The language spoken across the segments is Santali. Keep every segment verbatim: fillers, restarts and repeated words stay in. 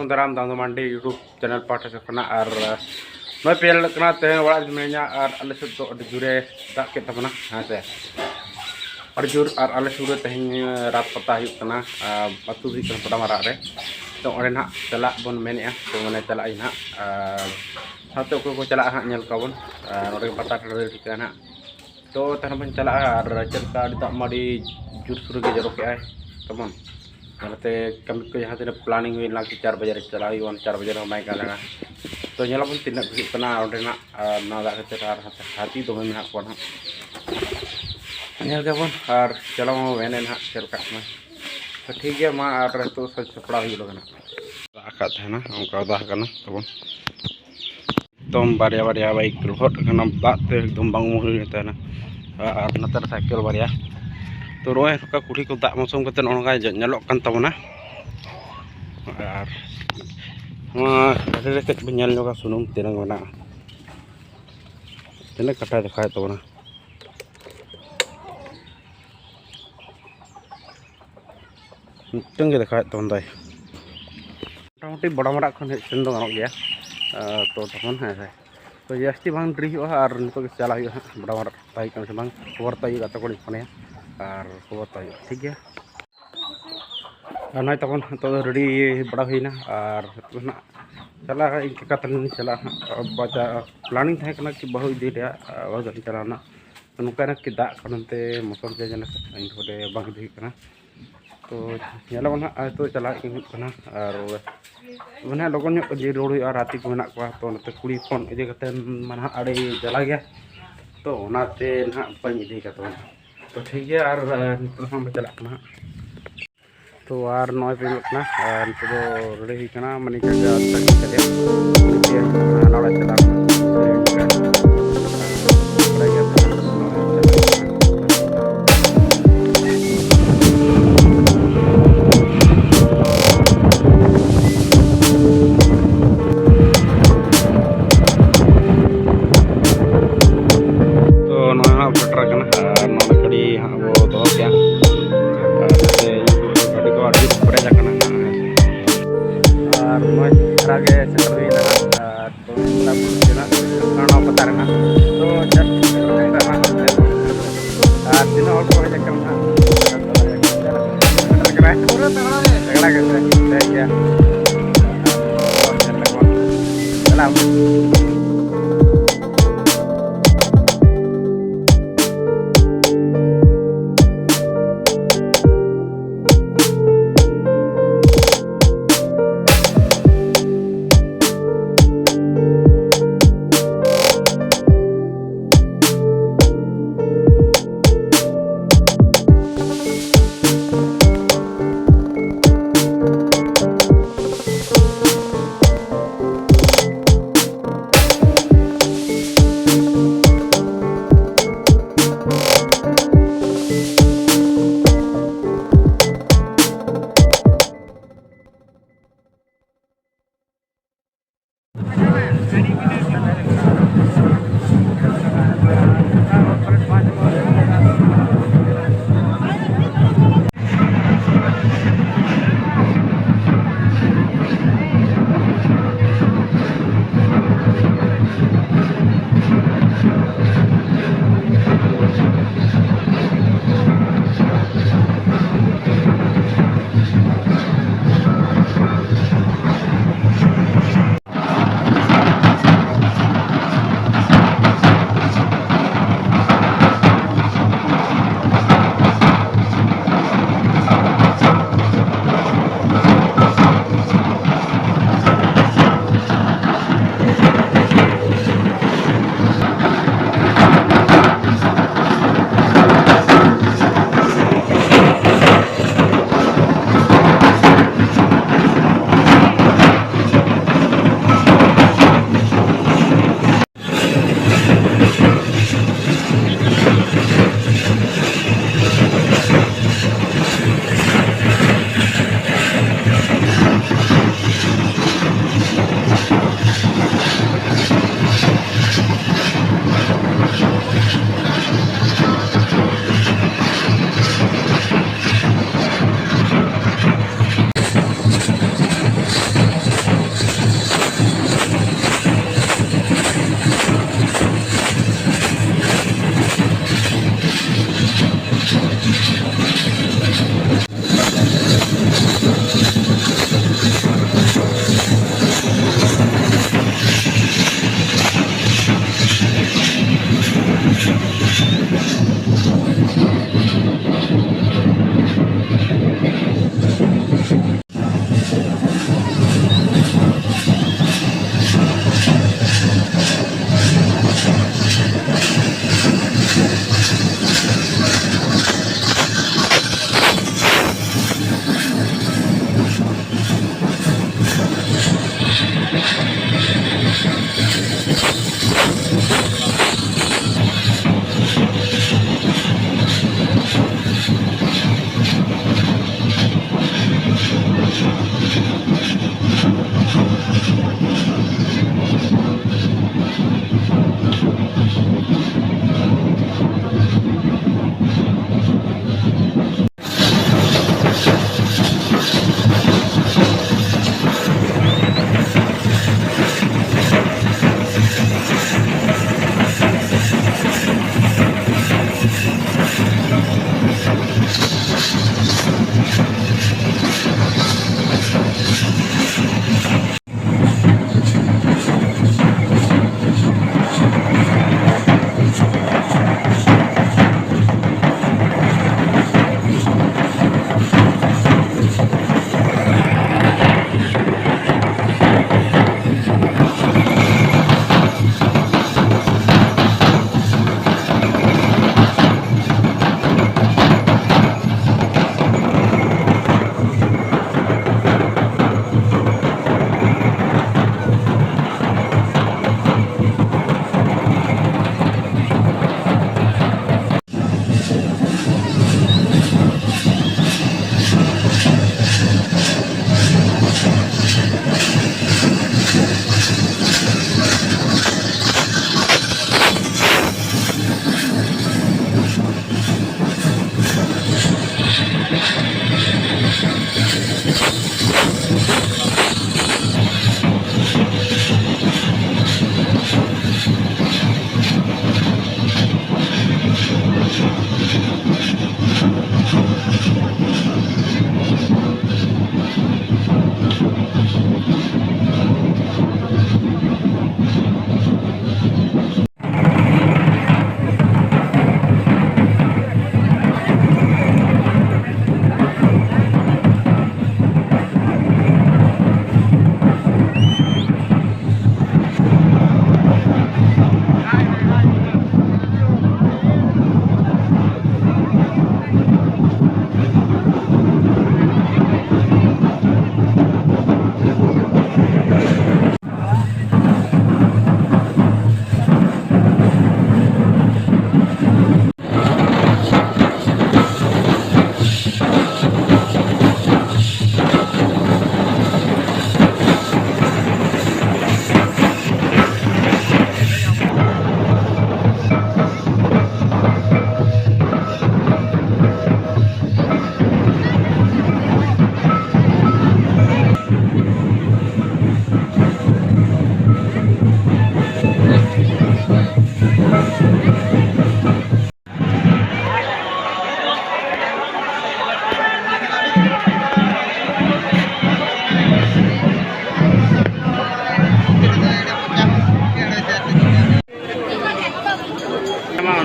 ᱫᱟᱨᱟᱢ ᱫᱟᱢᱫᱟ ᱢᱟᱱᱰᱤ YouTube channel ᱯᱟᱦᱴᱟ ᱥᱮᱫ ᱠᱷᱚᱱᱟᱜ᱾ ᱟᱨ ᱱᱚᱜᱼᱚᱭ ᱯᱮ ᱧᱮᱞ ᱠᱟᱱᱟ, ᱛᱮᱦᱮᱧ ᱚᱲᱟᱜ ᱨᱮ ᱢᱤᱱᱟᱹᱧᱟ ᱟᱨ ᱟᱞᱮ ᱥᱮᱫ ᱫᱚ ᱟᱹᱰᱤ ᱡᱳᱨᱮ ᱫᱟᱜ ᱠᱮᱫ ᱛᱟᱵᱚᱱᱟ, ᱦᱮᱸ ᱥᱮ, ᱟᱹᱰᱤ ᱡᱳᱨ᱾ ᱟᱨ ᱟᱞᱮ ᱥᱩᱨ ᱨᱮ ᱛᱮᱦᱮᱧ ᱨᱟᱛ ᱯᱟᱛᱟ ᱦᱩᱭᱩᱜ ᱠᱟᱱᱟ, ᱟᱨ ᱟᱹᱛᱩ ᱫᱚ ᱦᱩᱭᱩᱜ ᱠᱟᱱᱟ ᱯᱟᱰᱟ ᱢᱟᱨᱟᱜ ᱨᱮ᱾ ᱛᱚ ᱚᱸᱰᱮ ᱱᱟᱦᱟᱜ ᱪᱟᱞᱟᱜ ᱵᱚᱱ ᱢᱮᱱᱮᱫᱼᱟ, ᱛᱚ ᱢᱟᱱᱮ ᱪᱟᱞᱟᱜ ᱟᱹᱧ ᱱᱟᱦᱟᱜ᱾ ᱟᱨ ᱥᱟᱶᱛᱮ ᱚᱠᱚᱭ ᱠᱚ ᱪᱟᱞᱟᱜᱼᱟ ᱦᱟᱸᱜ ᱧᱮᱞ ᱠᱚᱣᱟ ᱵᱚᱱ᱾ ᱟᱨ ᱱᱚᱸᱰᱮ ᱜᱮ ᱯᱟᱛᱟ ᱴᱟᱺᱰᱤ ᱨᱮ ᱴᱷᱤᱠᱟᱹᱜᱼᱟ ᱱᱟᱦᱟᱜ᱾ ᱛᱚ ᱛᱟᱭᱱᱚᱢ ᱵᱚᱱ ᱪᱟᱞᱟᱜᱼᱟ᱾ ᱟᱨ ᱪᱮᱫ ᱞᱮᱠᱟ ᱟᱹᱰᱤ ᱫᱟᱜ ᱢᱟ ᱟᱹᱰᱤ ᱡᱳᱨᱥᱳᱨ ᱜᱮ ᱡᱚᱨᱚ ᱠᱮᱜᱼᱟᱭ ᱛᱟᱵᱚᱱ᱾ ᱚᱱᱟᱛᱮ ᱠᱟᱹᱢᱤ ᱠᱚ ᱡᱟᱦᱟᱸ ᱛᱤᱱᱟᱹᱜ planning ᱦᱩᱭ ᱞᱮᱱᱟ ᱠᱤ ᱪᱟᱨ ᱵᱟᱡᱮ ᱨᱮ ᱪᱟᱞᱟᱜ ᱦᱩᱭᱩᱜᱼᱟ, ᱪᱟᱨ ᱵᱟᱡᱮ ᱨᱮᱦᱚᱸ ᱵᱟᱭ ᱜᱟᱱ ᱞᱮᱱᱟ᱾ ᱛᱚ ᱧᱮᱞᱟᱵᱚᱱ ᱛᱤᱱᱟᱹᱜ ᱵᱷᱤᱲᱚᱜ ᱠᱟᱱᱟ ᱚᱸᱰᱮᱱᱟᱜ, ᱟᱨ ᱱᱚᱣᱟ ᱫᱟᱜ ᱠᱷᱟᱹᱛᱤᱨ ᱟᱨ ᱦᱟᱹᱛᱤ ᱫᱚᱢᱮ ᱢᱮᱱᱟᱜ ᱠᱚᱣᱟ ᱱᱟᱦᱟᱜ᱾ ᱧᱮᱞ ᱜᱮᱵᱚᱱ ᱟᱨ ᱪᱟᱞᱟᱣ ᱢᱟ ᱢᱮᱱᱮᱫ ᱱᱟᱦᱟᱜ ᱪᱮᱫ ᱞᱮᱠᱟᱜ ᱠᱟᱱᱟ᱾ ᱛᱚ ᱴᱷᱤᱠ ᱜᱮᱭᱟ, ᱢᱟ ᱟᱨ ᱱᱤᱛᱚᱜ ᱥᱟᱡᱽ ᱥᱟᱯᱲᱟᱣ ᱦᱩᱭᱩᱜ ᱞᱟᱹᱜᱤᱫ ᱱᱟᱦᱟᱜ᱾ ᱫᱟᱜ ᱟᱠᱟᱫ ᱛᱟᱦᱮᱱᱟ, ᱚᱱᱠᱟ ᱫᱟᱜ ᱠᱟᱱᱟ ᱛᱟᱵᱚᱱ᱾ ᱮᱠᱫᱚᱢ ᱵᱟᱨᱭᱟ ᱵᱟᱨᱭᱟ ᱵᱟᱭᱤᱠ ᱞᱚᱦᱚᱫ ᱟᱠᱟᱱᱟ ᱫᱟᱜ ᱛᱮ, ᱮᱠᱫᱚᱢ ᱵᱟᱝ ᱩᱢᱩᱞ ᱦᱩᱭ ᱞᱮᱱ ᱛᱟᱦᱮᱱᱟ᱾ ᱟᱨ ᱱᱚᱛᱮ ᱨᱮ ᱥᱟᱭᱠᱮᱞ ᱵᱟᱨᱭᱟ᱾ ᱛᱚ ᱱᱚᱜᱼᱚᱭ ᱱᱚᱝᱠᱟ ᱠᱩᱞᱦᱤ ᱠᱚ ᱫᱟᱜ ᱢᱚᱥᱚᱢ ᱠᱟᱛᱮ ᱱᱚᱜᱼᱚ ᱱᱚᱝᱠᱟ ᱧᱮᱞᱚᱜ ᱠᱟᱱ ᱛᱟᱵᱚᱱᱟ᱾ ᱟᱨ ᱱᱚᱣᱟ ᱜᱟᱹᱰᱤ ᱨᱮ ᱠᱟᱹᱡ ᱵᱚᱱ ᱧᱮᱞ ᱧᱚᱜᱟ ᱥᱩᱱᱩᱢ ᱛᱤᱱᱟᱹᱝ ᱢᱮᱱᱟᱜᱼᱟ, ᱛᱤᱱᱟᱹᱜ ᱠᱟᱴᱟᱭ ᱫᱮᱠᱷᱟᱣᱮᱫ ᱛᱟᱵᱚᱱᱟ᱾ ᱢᱤᱫᱴᱟᱝ ᱜᱮ ᱫᱮᱠᱷᱟᱣᱮᱫ ᱛᱟᱵᱚᱱ ᱫᱚᱭ᱾ ᱢᱚᱴᱟᱢᱩᱴᱤ ᱵᱚᱲᱟ ᱢᱟᱨᱟᱜ ᱠᱷᱚᱱ ᱦᱮᱡ ᱥᱮᱱ ᱫᱚ ᱜᱟᱱᱚᱜ ᱜᱮᱭᱟ᱾ ᱟᱨ ᱛᱚ ᱛᱚᱠᱷᱚᱱ ᱦᱮᱸ ᱦᱮᱸ, ᱛᱚ ᱡᱟᱹᱥᱛᱤ ᱵᱟᱝ ᱰᱮᱨᱤ ᱦᱩᱭᱩᱜᱼᱟ᱾ ᱟᱨ ᱱᱤᱛᱚᱜ ᱜᱮ ᱪᱟᱞᱟᱜ ᱦᱩᱭᱩᱜᱼᱟ ᱦᱟᱸᱜ, ᱵᱚᱲᱟ ᱢᱟᱨᱟᱜ ᱛᱟᱦᱮᱸ ᱠᱟᱱᱟ ᱥᱮ ᱵᱟᱝ, ᱠᱷᱚᱵᱚᱨ ᱛᱟᱭ ᱦᱩᱭᱩᱜᱼᱟ, ᱜᱟᱛᱮ ᱠᱚᱲᱟᱧ ᱯᱷᱳᱱᱟᱭᱟ ᱟᱨ ᱠᱷᱚᱵᱚᱨ ᱛᱟᱭ ᱦᱩᱭᱩᱜᱼᱟ, ᱴᱷᱤᱠ ᱜᱮᱭᱟ᱾ ᱟᱨ ᱱᱚᱜᱼᱚᱭ ᱛᱟᱵᱚᱱ ᱱᱤᱛᱚᱜ ᱫᱚ ᱨᱮᱰᱤ ᱵᱟᱲᱟ ᱦᱩᱭᱱᱟ᱾ ᱟᱨ ᱱᱤᱛᱚᱜ ᱫᱚ ᱱᱟᱜ ᱪᱟᱞᱟᱜ ᱤᱧ ᱠᱟᱠᱟ ᱛᱟᱹᱞᱤᱧ ᱞᱤᱧ ᱪᱟᱞᱟᱜᱼᱟ ᱦᱟᱸᱜ ᱵᱟᱡᱟᱨ᱾ Planning ᱛᱟᱦᱮᱸ ᱠᱟᱱᱟ ᱠᱤ ᱵᱟᱹᱦᱩ ᱤᱫᱤ ᱨᱮᱭᱟᱜ, ᱵᱟᱹᱦᱩ ᱛᱟᱹᱞᱤᱧ ᱪᱟᱞᱟᱣ ᱨᱮᱱᱟᱜ᱾ ᱱᱚᱝᱠᱟᱭ ᱱᱟ ᱠᱤ ᱫᱟᱜ ᱠᱷᱚᱱ ᱱᱚᱱᱛᱮ ᱢᱚᱥᱚᱨ ᱡᱟᱭᱜᱟ ᱱᱟᱜ ᱤᱧ ᱱᱚᱰᱮ ᱵᱟᱝ ᱤᱫᱤ ᱦᱩᱭᱩᱜ ᱠᱟᱱᱟ᱾ ᱛᱚ ᱧᱮᱞᱟᱵᱚᱱ ᱦᱟᱸᱜ, ᱟᱨ ᱱᱤᱛᱚᱜ ᱪᱟᱞᱟᱜ ᱦᱩᱭᱩᱜ ᱠᱟᱱᱟ᱾ ᱟᱨ ᱢᱟᱱᱮ ᱞᱚᱜᱚᱱ ᱧᱚᱜ ᱡᱤᱨᱟᱹᱣ ᱨᱩᱣᱟᱹᱲ ᱦᱩᱭᱩᱜᱼᱟ, ᱨᱟᱛᱮ ᱠᱚ ᱢᱮᱱᱟᱜ ᱠᱚᱣᱟ᱾ ᱛᱚ ᱱᱚᱛᱮ ᱠᱩᱲᱤ ᱦᱚᱯᱚᱱ ᱤᱫᱤ ᱠᱟᱛᱮ ᱢᱟ ᱱᱟᱦᱟᱜ ᱟᱹᱰᱤ ᱡᱟᱞᱟ ᱜᱮᱭᱟ, ᱛᱚ ᱚᱱᱟᱛᱮ ᱱᱟᱦᱟᱜ ᱵᱟᱹᱧ ᱤᱫᱤ ᱠᱟᱫ ᱛᱟᱵᱚᱱᱟ᱾ ᱛᱚ ᱴᱷᱤᱠ ᱜᱮᱭᱟ, ᱟᱨ ᱱᱤᱛᱚᱜ ᱦᱚᱸ ᱪᱟᱞᱟᱜ ᱠᱟᱱᱟ ᱦᱟᱸᱜ᱾ ᱛᱚ ᱟᱨ ᱱᱚᱜᱼᱚᱭ ᱯᱮ ᱧᱮᱞᱚᱜ ᱠᱟᱱᱟ, ᱟᱨ ᱱᱤᱛᱚᱜ ᱫᱚ ᱨᱮᱰᱤ ᱦᱩᱭ ᱠᱟᱱᱟ, ᱢᱟᱱᱮ ᱡᱟᱭᱜᱟ ᱥᱟᱺᱜᱤᱧ ᱠᱟᱛᱮ ᱦᱟᱱᱟ ᱚᱲᱟᱜ ᱪᱟᱞᱟᱜ ᱠᱟᱱᱟ᱾ ᱵᱟᱲᱟᱭ ᱜᱮᱭᱟ ᱯᱮ, ᱱᱚᱜᱼᱚᱭ ᱪᱟᱞᱟᱜ ᱠᱟᱱᱟ᱾ ᱛᱚ ᱱᱚᱣᱟ ᱦᱟᱸᱜ ᱥᱮᱴᱮᱨ ᱟᱠᱟᱱᱟ, ᱟᱨ ᱱᱚᱣᱟ ᱜᱟᱹᱰᱤ ᱦᱟᱸᱜ ᱵᱚ ᱫᱚᱦᱚ ᱠᱮᱜᱼᱟ᱾ ᱟᱨ ᱱᱚᱛᱮ ᱜᱟᱹᱰᱤ ᱠᱚ ᱟᱹᱰᱤ ᱯᱮᱨᱮᱡ ᱟᱠᱟᱱᱟ ᱦᱟᱸᱜ, ᱦᱮᱸ ᱥᱮ᱾ ᱟᱨ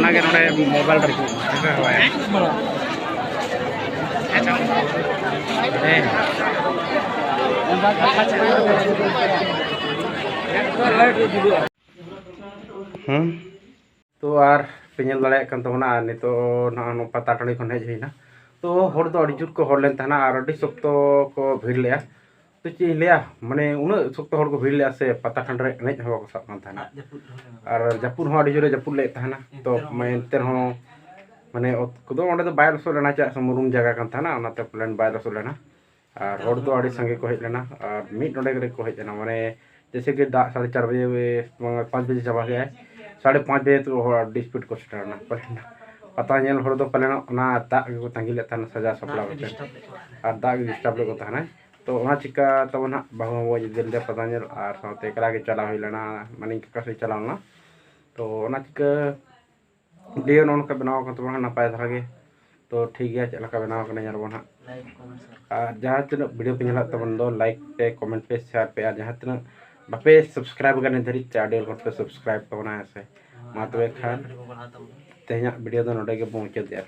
ᱚᱱᱟᱜᱮ ᱱᱚᱰᱮ ᱢᱳᱵᱟᱭᱤᱞ ᱨᱮ ᱦᱮᱸ᱾ ᱦᱮᱸ᱾ ᱛᱚ ᱟᱨ ᱯᱮ ᱧᱮᱞ ᱫᱟᱲᱮᱭᱟᱜ ᱠᱟᱱ ᱛᱟᱵᱚᱱᱟ, ᱟᱨ ᱱᱤᱛᱚᱜ ᱱᱚᱜᱼᱚᱭ ᱱᱚᱣᱟ ᱯᱟᱛᱟ ᱴᱟᱺᱰᱤ ᱠᱷᱚᱱ ᱦᱮᱡ ᱦᱩᱭᱱᱟ᱾ ᱛᱚ ᱦᱚᱲ ᱫᱚ ᱟᱹᱰᱤ ᱡᱳᱨ ᱠᱚ ᱦᱚᱲ ᱞᱮᱱ ᱛᱟᱦᱮᱱᱟ ᱟᱨ ᱟᱹᱰᱤ ᱥᱚᱠᱛᱚ ᱠᱚ ᱵᱷᱤᱲ ᱞᱮᱜᱼᱟ᱾ ᱛᱚ ᱪᱮᱫ ᱤᱧ ᱞᱟᱹᱭᱟ, ᱢᱟᱱᱮ ᱩᱱᱟᱹᱜ ᱥᱚᱠᱛᱚ ᱦᱚᱲ ᱠᱚ ᱵᱷᱤᱲ ᱞᱮᱜᱼᱟ ᱥᱮ, ᱯᱟᱛᱟ ᱴᱟᱺᱰᱤ ᱨᱮ ᱮᱱᱮᱡ ᱦᱚᱸ ᱵᱟᱠᱚ ᱥᱟᱵ ᱠᱟᱱ ᱛᱟᱦᱮᱱᱟ᱾ ᱟᱨ ᱡᱟᱹᱯᱩᱫ ᱦᱚᱸ ᱟᱹᱰᱤ ᱡᱳᱨᱮ ᱡᱟᱹᱯᱩᱫ ᱞᱮᱫ ᱛᱟᱦᱮᱱᱟ᱾ ᱛᱚ ᱮᱱᱛᱮ ᱨᱮᱦᱚᱸ ᱢᱟᱱᱮ ᱚᱛ ᱠᱚᱫᱚ ᱚᱸᱰᱮ ᱫᱚ ᱵᱟᱭ ᱞᱚᱥᱚᱫ ᱞᱮᱱᱟ, ᱪᱮᱫᱟᱜ ᱥᱮ ᱢᱩᱨᱩᱢ ᱡᱟᱭᱜᱟ ᱠᱟᱱ ᱛᱟᱦᱮᱱᱟ, ᱚᱱᱟᱛᱮ ᱯᱟᱞᱮᱱ ᱵᱟᱭ ᱞᱚᱥᱚᱫ ᱞᱮᱱᱟ᱾ ᱟᱨ ᱦᱚᱲ ᱫᱚ ᱟᱹᱰᱤ ᱥᱟᱸᱜᱮ ᱠᱚ ᱦᱮᱡ ᱞᱮᱱᱟ ᱟᱨ ᱢᱤᱫ ᱱᱚᱰᱮ ᱜᱮ ᱠᱚ ᱦᱮᱡ ᱞᱮᱱᱟ, ᱢᱟᱱᱮ ᱡᱮᱭᱥᱮ ᱠᱤ ᱫᱟᱜ ᱥᱟᱲᱮ ᱪᱟᱨ ᱵᱟᱡᱮ, ᱵᱟᱝ, ᱯᱟᱸᱪ ᱵᱟᱡᱮ ᱪᱟᱵᱟ ᱠᱮᱜᱼᱟᱭ, ᱥᱟᱲᱮ ᱯᱟᱸᱪ ᱵᱟᱡᱮ ᱛᱮ ᱦᱚᱲ ᱟᱹᱰᱤ ᱥᱯᱤᱰ ᱠᱚ ᱥᱮᱴᱮᱨ ᱮᱱᱟ᱾ ᱯᱟᱞᱮᱱ ᱯᱟᱛᱟ ᱧᱮᱞ ᱦᱚᱲ ᱫᱚ ᱯᱟᱞᱮᱱ ᱚᱱᱟ ᱫᱟᱜ ᱜᱮᱠᱚ ᱛᱟᱸᱜᱤ ᱞᱮᱫ ᱛᱟᱦᱮᱱᱟ, ᱥᱟᱡᱟᱣ ᱥᱟᱯᱲᱟᱣ ᱠᱟᱛᱮ᱾ ᱟᱨ ᱫᱟᱜ ᱜᱮ ᱰᱤᱥᱴᱟᱵ ᱞᱮᱫ ᱠᱚ ᱛᱟᱦᱮᱱᱟᱭ᱾ ᱛᱚ ᱚᱱᱟ ᱪᱤᱠᱟ ᱛᱟᱵᱚᱱ ᱦᱟᱸᱜ ᱵᱟᱹᱦᱩ ᱦᱚᱸ ᱵᱚᱱ ᱤᱫᱤ ᱞᱮᱫᱮᱭᱟ ᱯᱟᱛᱟ ᱧᱮᱞ, ᱟᱨ ᱥᱟᱶᱛᱮ ᱮᱠᱞᱟ ᱜᱮ ᱪᱟᱞᱟᱣ ᱦᱩᱭ ᱞᱮᱱᱟ, ᱢᱟᱱᱮ ᱠᱟᱠᱟ ᱥᱮᱫ ᱪᱟᱞᱟᱣ ᱞᱮᱱᱟ᱾ ᱛᱚ ᱚᱱᱟ ᱪᱤᱠᱟᱹ ᱵᱷᱤᱰᱤᱭᱳ ᱱᱚᱜᱼᱚ ᱱᱚᱝᱠᱟ ᱵᱮᱱᱟᱣ ᱟᱠᱟᱱ ᱛᱟᱵᱚᱱᱟ ᱱᱟᱯᱟᱭ ᱫᱷᱟᱨᱟ ᱜᱮ᱾ ᱛᱚ ᱴᱷᱤᱠ ᱜᱮᱭᱟ, ᱪᱮᱫ ᱞᱮᱠᱟ ᱵᱮᱱᱟᱣ ᱟᱠᱟᱱᱟ ᱧᱮᱞ ᱟᱵᱚᱱ ᱦᱟᱸᱜ᱾ ᱟᱨ ᱡᱟᱦᱟᱸ ᱛᱤᱱᱟᱹᱜ ᱵᱷᱤᱰᱤᱭᱳ ᱯᱮ ᱧᱮᱞᱮᱫ ᱛᱟᱵᱚᱱ ᱫᱚ, ᱞᱟᱭᱤᱠ ᱯᱮ, ᱠᱚᱢᱮᱱᱴ ᱯᱮ, ᱥᱮᱭᱟᱨ ᱯᱮ, ᱟᱨ ᱡᱟᱦᱟᱸ ᱛᱤᱱᱟᱹᱜ ᱵᱟᱯᱮ ᱥᱟᱵᱥᱠᱨᱟᱭᱤᱵ ᱟᱠᱟᱫ ᱱᱤᱛ ᱫᱷᱟᱹᱨᱤᱡ ᱛᱮ, ᱟᱹᱰᱤ ᱦᱚᱲ ᱯᱮ ᱥᱟᱵᱥᱠᱨᱟᱭᱤᱵ ᱛᱟᱵᱚᱱᱟ, ᱦᱮᱸ ᱥᱮ? ᱢᱟ ᱛᱚᱵᱮ ᱠᱷᱟᱱ ᱛᱮᱦᱮᱧᱟᱜ ᱵᱷᱤᱰᱤᱭᱳ ᱫᱚ ᱱᱚᱰᱮ ᱜᱮᱵᱚᱱ ᱢᱩᱪᱟᱹᱫᱮᱜᱼᱟ᱾